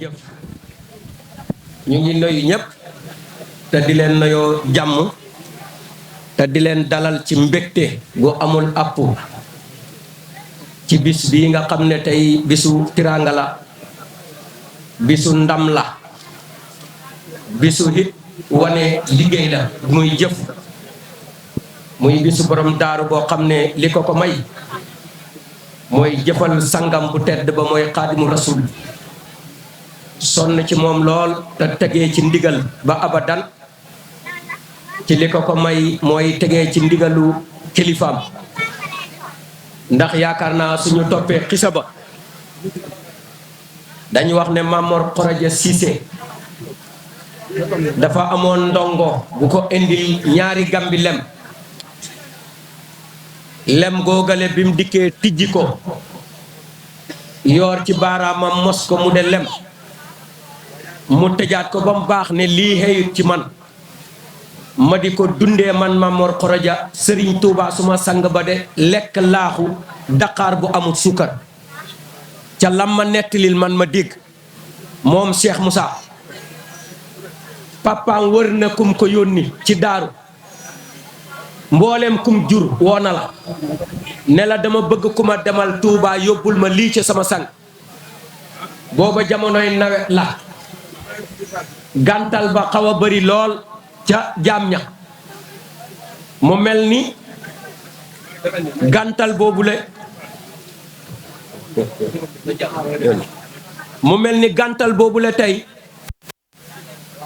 jëf ñu ngi nuyu ñëpp te di leen nuyoo jàmm te di leen dalal ci mbégte gu amul àpp ci bis bii nga xam ne tey bisu tiraanga la bisu ndam la bisu hit wane liggéey la muy jëf muy bisu borom daaru boo xam ne li ko may mooy jëfal sangam bu tedd ba mooy xaadimu rasul sonn ci moom lool te tegee ci ndigal ba abadan ci li ko may mooy tegee ci ndigalu kilifaam ndax yaakaar naa suñu toppee xisa ba dañu wax ne Mamor Khoroja Cissé dafa amoon ndongo bu ko indil ñaari gambi lem googale bi mu dikkee tijji ko yoor ci baaraamam mos ko mu de lem mu tëjaat ko ba mu baax ne lii xëyut ci man ma di ko dundee man Mamor Khoroja Sëriñ Tuubaa suma sang ba de lekk laaxu daqaar bu amul sukkar ca lam ma nettalil man ma dégg moom Cheikh Moussa papaam wër na kum ko yónni ci daaru mboolem kum jur woo na la ne la dama bëgg ku ma demal Touba yóbbul ma lii ci sama sang booba jamonoy nawet la gàntal ba xaw a bari lool ca jaam ña mu mel ni gàntal boobule tey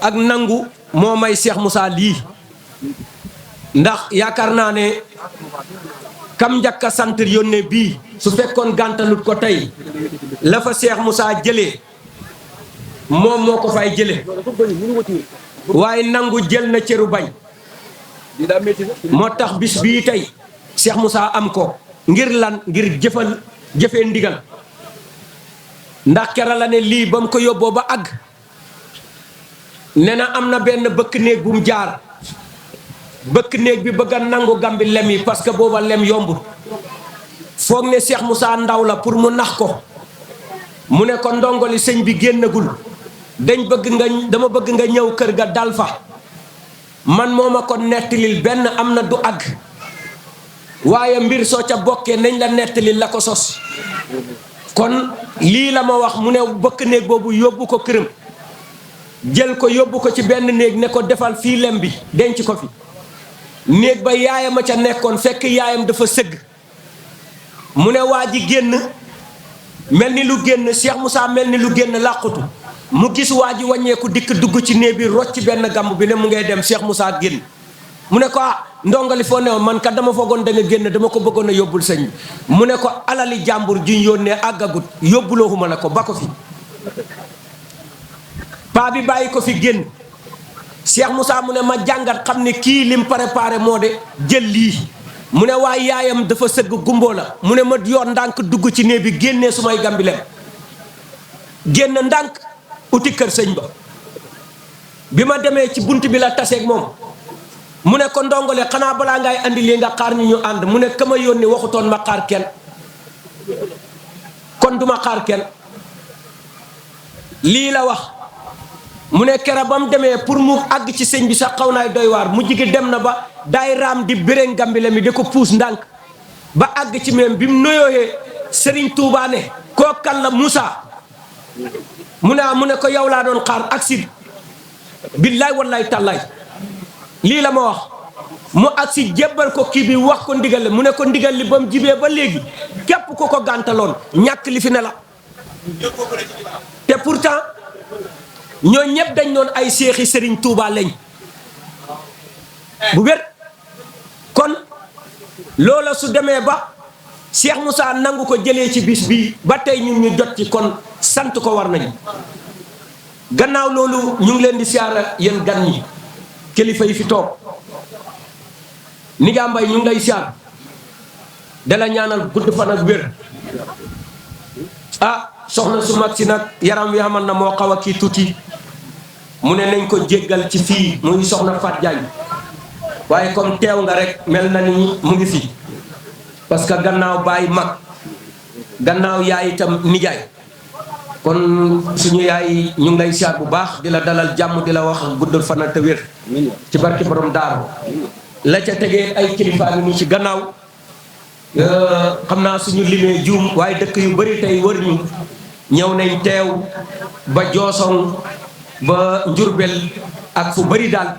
ak nangu moo may Cheikh Moussa lii ndax yaakaar naa ne kam njëkka sant yónnee bii su fekkoon gàntalut ko tey la fa Cheikh Moussa jëlee moom moo ko fay jële waaye nangu jël na cëru bañ moo tax bis bii tey Cheikh Moussa am ko ngir lan ngir jëfee ndigal ndax kera la ne lii ba mu ko yóbboo ba àgg ne na am na benn bëkk néeg bu mu jaar bëkk néeg bi bëgg a nangu gambi lem yi parce que booba lem yombul foog ne Cheikh Moussa ndaw la pour mu nax ko mu ne ko ndongoli sëñ bi génnagul dama bëgg nga ñëw kër ga dal fa man moo ma ko nettalil benn am na du àgg waaye mbir soo ca bokkee nañ la nettalil la ko sos kon lii la ma wax mu ne bëkk néeg boobu yóbbu ko këram jël ko yóbbu ko ci benn néeg ne ko defal fii lem bi denc ko fi néeg ba yaayam a ca nekkoon fekk yaayam dafa sëgg mu ne waa ji génn mel ni lu génn Cheikh Moussa mel ni lu génn làqutu mu gis waa ji wàññeeku dikk dugg ci néeg bi rocc benn gàmb bi ne mu ngay dem Cheikh Moussa génn mu ne ko ndongali foo newoon man kat dama foogoon da nga génn dama ko bëggoon a yóbbul sëñ bi mu ne ko alali jàmbur juñ yónnee àggagut yóbbulooxuma la ko ba ko fi paa bi bàyyi ko fi génn Cheikh Moussa mu ne ma jàngat xam ne kii lim préparé moo de jël lii mu ne waaye yaayam dafa sëgg gumboo la mu ne ma yoon ndànk dugg ci néeg bi génnee su may gambilem génn ndànk uti kër sëñ ba bi ma demee ci bunt bi la taseeg moom mu ne ko ndongole xanaa balaa ngay andi lii nga xaar ñu ànd mu ne ka ma yónni waxutoon ma xaar kenn kon duma xaar kenn lii la wax mu ne kera ba mu demee pour mu àgg ci sëñ bi sax xaw naay doy waar mu jigi dem na ba daay raam di béré ngambile mi di ko puus ndànk ba àgg ci même bi mu noyooyee Serigne Touba ne koo kan la Moussa mu ne ko yow laa doon xaar agsi billaay wallaay tàllaay lii la ma wax mu agsi jébbal ko kii bi wax ko ndigal li mu ne ko ndigal li ba mu jibee ba léegi képp ko ko gàntaloon ñàkk li fi ne la te pourtant ñoo ñëpp dañ doon ay seexi Serigne Touba lañ bu wér kon loola su demee ba Cheikh Moussa nangu ko jëlee ci bis bii ba tey ñun ñu jot ci kon sant ko war nañu gannaaw loolu ñu ngi leen di siyaara yéen gan ñi kilifa yi fi toog Niga Mbay ñu ngi lay siyaar dala ñaanal gudd fan ak wér soxna su mag si nag yaram wi xamal na moo xaw a kii tuuti mu ne nañ ko jéggal ci fii muy soxna Fat Diagne waaye comme teew nga rek mel na ni mu ngi fi parce que gannaaw baay mag gannaaw yaay itam nijaay kon suñu yaay ñu ngi lay siyaar bu baax di la dalal jàmm di la wax guddal fan te wér ci barki borom daaru la ca tegee ay kilifa ni ci gannaaw xam naa suñu limee juum waaye dëkk yu bari tey wër ñu ñëw nañ teew ba Joosong ba Njurbel ak fu bari daal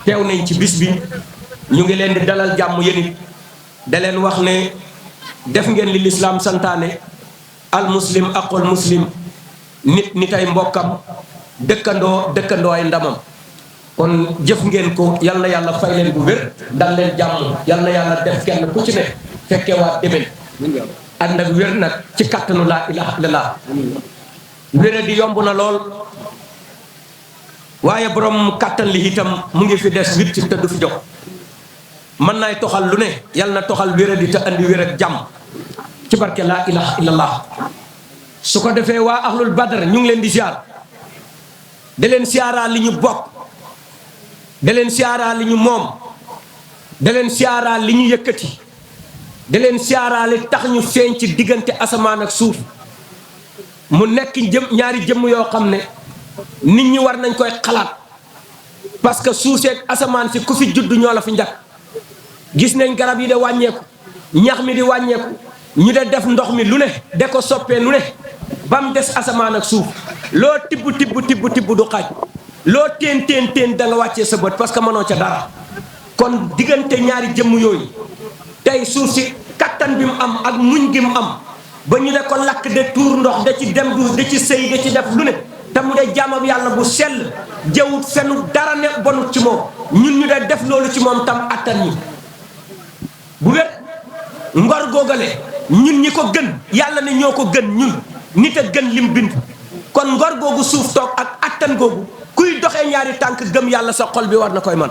teew nañ ci bis bi ñu ngi leen di dalal jàmm yéen it da leen wax ne def ngeen li lislaam santaane al muslim aqul muslim nit ay mbokkam dëkkandoo ay ndamam kon jëf ngeen ko yal na yàlla fay leen bu wér dal leen jàmm yal na yàlla def kenn ku ci ne fekke waa déwén ànd ak wér nag ci kattanu laa ilaha illallah wéra di yomb na lool waaye borom kattan li itam mu ngi fi des wit ci te du fi jox mën naay toxal lu ne yal na toxal wéra di te andi wér ak jàmm ci barke laa ilaha illallah su ko defee waa ahlul badar ñu ngi leen di siyaar da leen siyaaraa li ñu bokk da leen siyaaraa li ñu moom da leen siyaaraa li ñu yëkkati da leen siyaaraa li tax ñu feeñ ci diggante asamaan ak suuf mu nekk ñaari jëmm yoo xam ne nit ñi war nañ koy xalaat parce que suuf seeg asamaan si ku fi judd ñoo la fi njëkk gis nañ garab yi de wàññeeku ñax mi di wàññeeku ñu de def ndox mi lu ne de ko soppee lu ne ba mu des asamaan ak suuf loo tibb du xaaj loo teen da nga wàccee sa bët parce que mënoo ca dara kon diggante ñaari jëmm yooyu tey suuf si kattan bi mu am ak muñ gi mu am ba ñu de ko lakk de tuur ndox da ci dem du da ci sëy da ci def lu ne te mu de jaamam yàlla bu sell jawut fenu dara ne bonut ci moom ñun ñu de def loolu ci moom tam attan ñi bu wér ngor googale ñun ñi ko gën yàlla ne ñoo ko gën ñun nit a gën lim bind kon ngor googu suuf toog ak attan googu kuy doxee ñaari tànk gëm yàlla sa xol bi war na koy man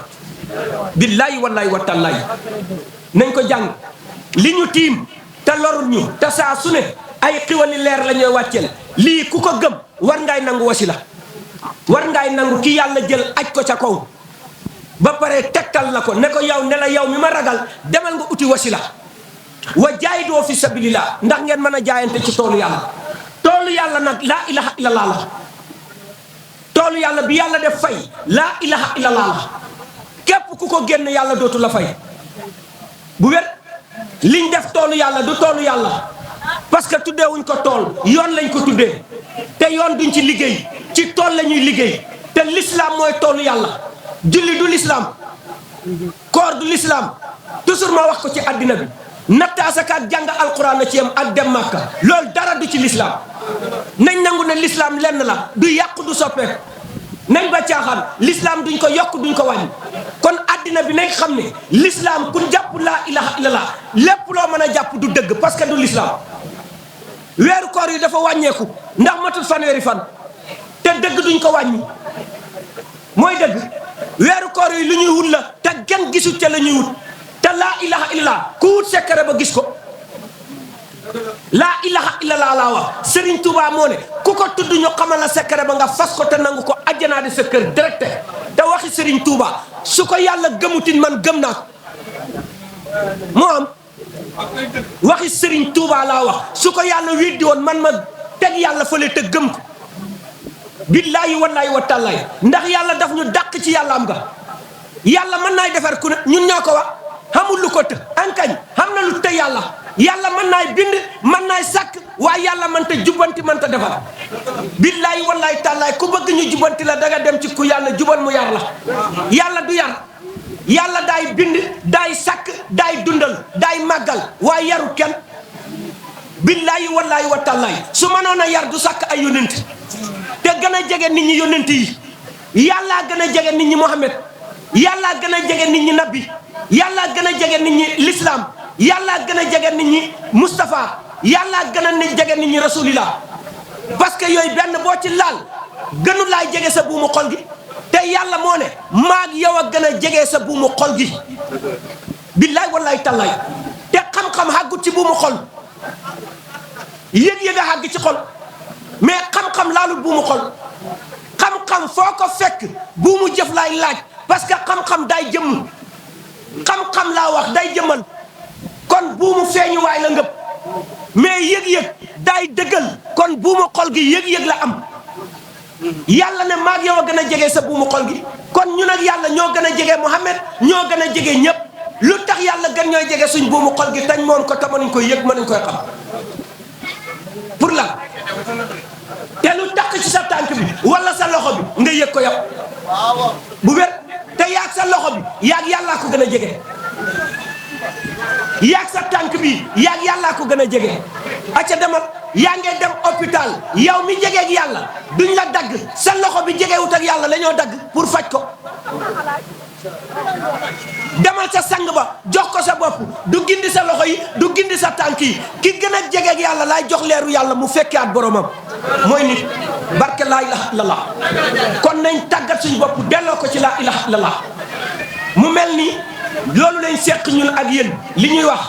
billaahi wallaahi wa taalaahi nañ ko jàng li ñu tiim te lorul ñu te saa su ne ay xiwali leer la ñuy wàcceel lii ku ko gëm war ngay nangu wasila war ngay nangu ki yàlla jël aj ko ca kaw ba pare tegtal la ko ne ko yow ne la yow mi ma ragal demal nga uti wasila wa jaahidoo fi sabilillah ndax ngeen mën a jaayante ci toolu yàlla nag laa ilaha illallah la toolu yàlla bi yàlla def fay laa ilaha illallah la képp ku ko génn yàlla dootu la fay bu wér liñ def toolu yàlla du toolu yàlla parce que tuddeewuñ ko tool yoon lañ ko tuddee te yoon duñ ci liggéey ci tool la ñuy liggéey te l'islam mooy toolu yàlla julli du l'islam koor du l'islam toujours ma wax ko ci àddina bi nattaasaka ak jàng alquran a ci yam ak dem màkka loolu dara du ci l'islam nañ nangu ne l'islam lenn la du yàqu du soppeeku nañ ba caaxaan l'islam duñ ko yokk duñ ko wàññi kon àddina bi nañ xam ne l'islam ku jàpp laa ilaha illallah lépp loo mën a jàpp du dëgg parce que du l'islam weeru koor yi dafa wàññeeku ndax matul fanweeri fan te dëgg duñ ko wàññi mooy dëgg weeru koor yi lu ñuy wut la te kenn gisut ca la ñuy wut te laa ilaha illallah ku wut sekkare ba gis ko laa ilaha illallah laa wax Serigne Touba moo ne ku ko tudd ñu xamal la sekkare ba nga fas ko te nangu ko ajjanaa di sa kër direct te waxi Serigne Touba su ko yàlla gëmutin man gëm naa ko moo am waxi Serigne Touba laa wax su ko yàlla weddi woon man ma teg yàlla fële te gëm ko billaahi wallaahi wa taalaahi ndax yàlla daf ñu dàq ci yàlla am nga yàlla mën naay defar ku ne ñun ñoo ko wax xamul lu ko të ankañ xam na lu të yàlla mën naay bind mën naay sàkk waaye yàlla mën ta jubbanti mën ta defar billaahi wallaahi taalaahi ku bëgg ñu jubbanti la danga dem ci ku yàlla jubal mu yar la yàlla du yar yàlla daay bind daay sàkk daay dundal daay màggal waaye yaru kenn billaahi wallaahi wa taalaahi su mënoon a yar du sàkk ay yónent te gën a jege nit ñi yónent yi yàllaa gën a jege nit ñi Muhammad yàllaa gën a jege nit ñi nabi yàllaa gën a jege nit ñi l'islam yàllaa gën a jege nit ñi Moustapha yàllaa gën a jege nit ñi rasulillah parce que yooyu benn boo ci laal gënu laay jege sa buumu xol gi te yàlla moo ne maag yow a gën a jege sa buumu xol gi billaay wallaay tallaay te xam-xam xàggut ci buumu xol yëg-yëg a xàgg ci xol mais xam-xam laalul buumu xol xam-xam foo ko fekk buumu jëf laay laaj parce que xam-xam day jëmm xam-xam laa wax day jëmmal kon buumu feeñu waay la ngëp mais yëg-yëg daay dëggal kon buumu xol gi yëg-yëg la am yàlla ne maag yow a gën a jege sa buumu xol gi kon ñun ak yàlla ñoo gën a jege Muhammad ñoo gën a jege ñëpp lu tax yàlla gën ñooy jege suñ buumu xol gi tañ moom ko te mënuñ koy yëg mënuñ koy xam pour lan te lu takk ci sa tànk bi wala sa loxo bi nga yëg ko yow bu wér te yaag sa loxo bi yaag yàllaa ko gën a jege yaag sa tànk bi yaag yàllaa ko gën a jege acca demal yaa ngee dem hôpital yow mi jegeeg yàlla duñ la dagg sa loxo bi jegewut ak yàlla la ñoo dagg pour faj ko demal sa sang ba jox ko sa bopp du gindi sa loxo yi du gindi sa tànk yi ki gën a jegeeg yàlla laay jox leeru yàlla mu fekkee at boromam mooy nit barke laa ilaha illallah kon nañ tàggat suñ bopp delloo ko ci laa ilaha illallah mu mel ni loolu lañ seq ñun ak yéen li ñuy wax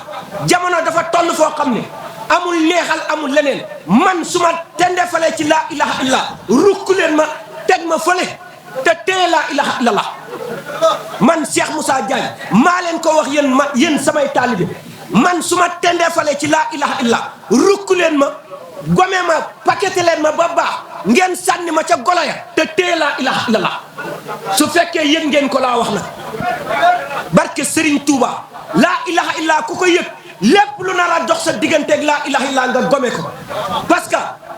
jamono dafa toll foo xam ne amul neexal amul leneen man su ma tendefalee ci laa ilaha illallah rukk leen ma teg ma fële te téye laa ilaha illallah man Cheikh Moussa Diagne maa leen ko wax yéen samay taalibe man su ma tendefalee ci laa ilaha illallah rukk leen ma gome ma paqueté leen ma ba baax ngeen sànni ma ca golo ya te téye laa ilaha illallah su fekkee yëg ngeen ko laa wax na barke Serigne Touba laa ilaha illallah ku ko yëg lépp lu nar a dox sa digganteeg laa ilaha illallah nga gome ko parce que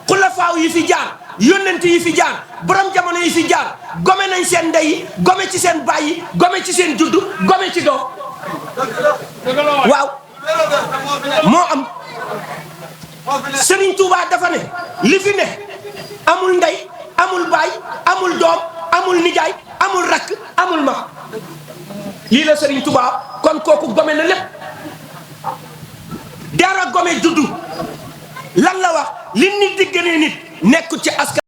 xulafaaw yi fi jaar yónnent yi fi jaar borom jamono yi fi jaar gome nañ seen ndey yi gome ci seen baay yi gome ci seen juddu gome ci doom waaw moo am Serigne Touba dafa ne li fi ne amul ndey amul baay amul doom amul nijaay amul rakk amul mag lii la Serigne Touba kon kooku gome na lépp dara gome juddu lan la wax li nit di gënee nit nekk ci askan